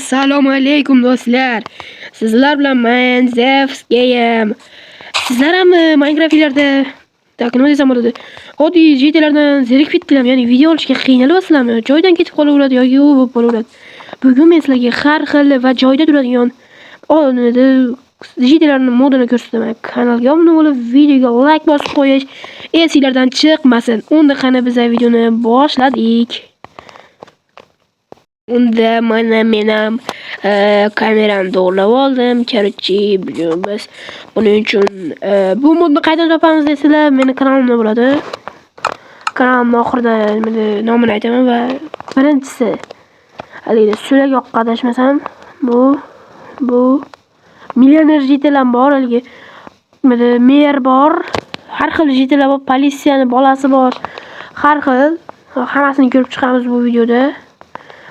Assalomu alaykum, do'stlar. Sizlar bilan men, Zevs Game. Sizlar ham Minecraftlarda, так, nima desam bo'ladi? Oddiy житель lardan zerikib ketdilarmi? Ya'ni video olishga qiynalyapsizlarmi? Joydan ketib qolaveradi yoki u bo'lib qolaveradi. Bugun men sizlarga har xil va joyda turadigan житель larning modini ko'rsataman. Kanalga obuna bo'lib, videoga like bosib qo'yish esinglardan chiqmasin. Unda qani, biz videoni boshladik. Unda mana men ham kameramni to'g'irlab oldim. Короче, bugun biz buning uchun bu modni qayerdan topamiz desanglar, meni kanalimda bo'ladi. Kanalimni oxirida nimada nomini aytaman va birinchisi haligi so'lak yoqqa, adashmasam, bu millioner житель ham bor, haligi nimada mer bor, har xil житель lar bor, politsiyani bolasi bor, har xil, hammasini ko'rib chiqamiz bu videoda.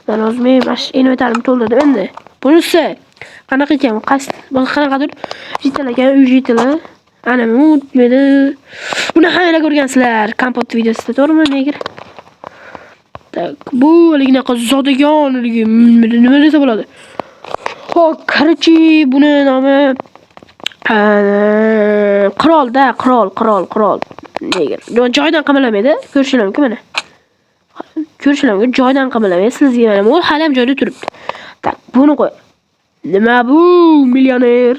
Man hozir men mana shu inventarimni to'ldirdim endi. Bunisi qanaqa ekan? Qaysi qanaqadir житель ekan, uy житель i. Ana bu meni, buni hammanglar ko'rgansizlar kompot videosida, to'g'rimi, negr? Так, bu haliginaqa zodagon, haligi nima desa bo'ladi? Xo'p, короче, buni nomi qirolda, qirol, qirol, qirol. Negr. Joyidan qimirlamaydi. Ko'rishinglar mumkin mana. Ko'rishinglar mumkin, joyidan qimirlamaydi. Sizga mana bu hali ham joyida turibdi. Так, buni qo'y. Nima bu? Millioner.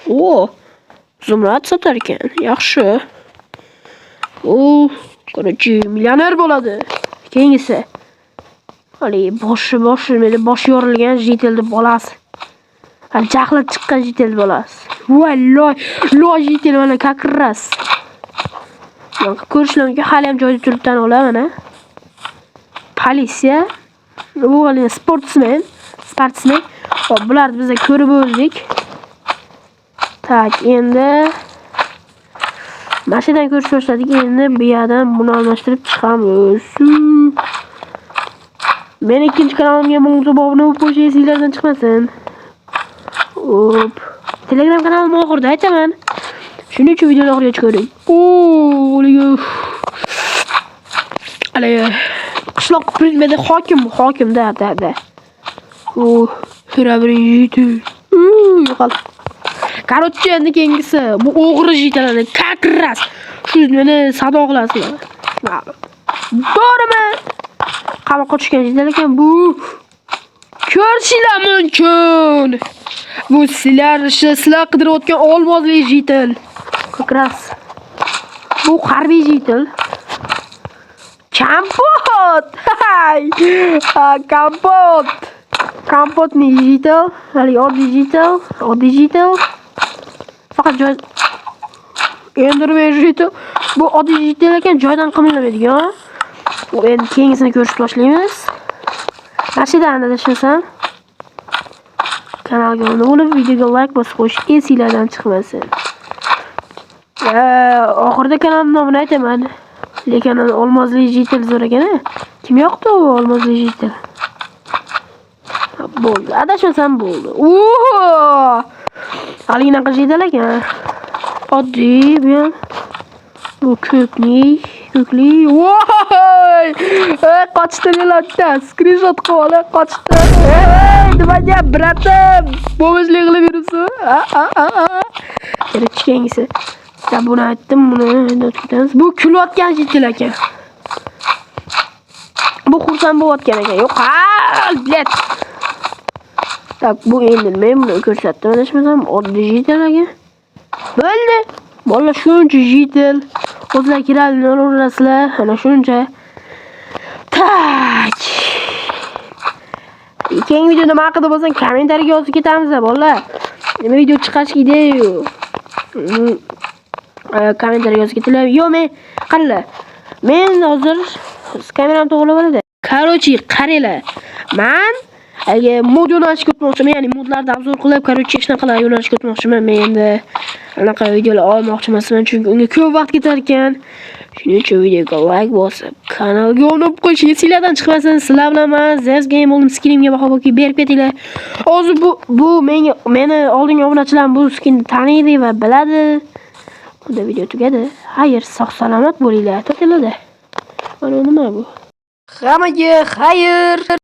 O, zumrad sotar ekan. Yaxshi. U, короче, millioner bo'ladi. Keyingisi. Haligi boshi meni boshi yorilgan житель ni bolasi. Hali jahli chiqqan житель bolasi. Voy, loy, loy житель mana как раз. Ko'rishlar mumkin, hali ham joyida turibdi ular mana. Politsiya. Bu haligi sportsmen, sportsmen. Hop, bularni biz ko'rib bo'ldik. Так, endi mana shu yerdan ko'rish boshladik. Endi bu yerdan buni almashtirib chiqamiz. Meni ikkinchi kanalimga mavzu obuna bo'lib qo'yish esinglardan chiqmasin. Hop. Telegram kanalimni oxirida aytaman. Shuning uchun videoni oxirigacha ko'ring. Oo, haligi qishloq nimada hokim, hokim да, да, да. O, Herobrine. Yo'qol. Короче, endi keyingisi bu o'g'ri житель larni как раз shu nimani savdo qilasizlar. To'g'rimi? Qamoqqa tushgan житель ekan bu. Ko'rishinglar mumkin. Bu sizlar qidirayotgan olmozli житель. Как раз. Bu harbiy житель. Kompot! Ha, kompot! Kompotni житель, haligi oddiy житель, oddiy житель. Faqat joy Enderman житель. Bu oddiy житель ekan, joydan qimirlamaydigan. Endi keyingisini ko'rishib boshlaymiz. Mana shu yerdan adashmasam. Kanalga obuna bo'lib, videoga like bosib qo'yish esinglardan chiqmasin. Oxirida kanalimning nomini aytaman. Lekin olmozli житель zo'r ekan. Kim yoqdi u olmozli житель? Bo'ldi. Adashmasam bo'ldi. Oo! Haliginaqa житель ekan. Oddiy bu ham. Bu ko'kli, ko'kli. Voy! Ey, qochdi millatda. Skrinshot qilib olib qochdi. Ey, nima gap, брат im? Бомж lik qilib yuribsan? A a a a. Kerak, keyingisi. Ya, buni aytdim, buni endi o'tib ketamiz. Bu kulayotgan житель ekan. Bu xursand bo'layotgan ekan. Yo'q, ha, блядь. Так, bu endi men buni ko'rsatdim, adashmasam, oddiy житель ekan. Bo'ldi. Bolalar, shuncha житель. O'zlar kiradi, olaverasizlar. Ana shuncha. Так. Keyingi videoda nima haqida bo'lsa, kommentariyaga yozib ketamiz, bolalar. Nima video chiqarish ideya yo'q. Kommentariyaga yozib ketinglar. Yo'q, men qaranglar. Men hozir kameramni to'g'rilab oladi. Короче, qaranglar. Man agar mod yo'nalishga o'tmoqchiman, ya'ni modlarni обзор qilib, короче, shunaqa yo'nalishga o'tmoqchiman. Men endi anaqa videolar olmoqchi emasman, chunki unga ko'p vaqt ketar ekan. Shuning uchun videoga like bosib, kanalga obuna bo'lib qo'yish esinglardan chiqmasin. Sizlar bilan men Zevs Game bo'ldim. Skinimga baho berib ketinglar. Hozir bu menga, meni oldingi obunachilarim bu skinni taniydi va biladi. Unda video tugadi. Xayr, sog' salomat bo'linglar. To'tiladi. Mana nima bu? Hammaga xayr.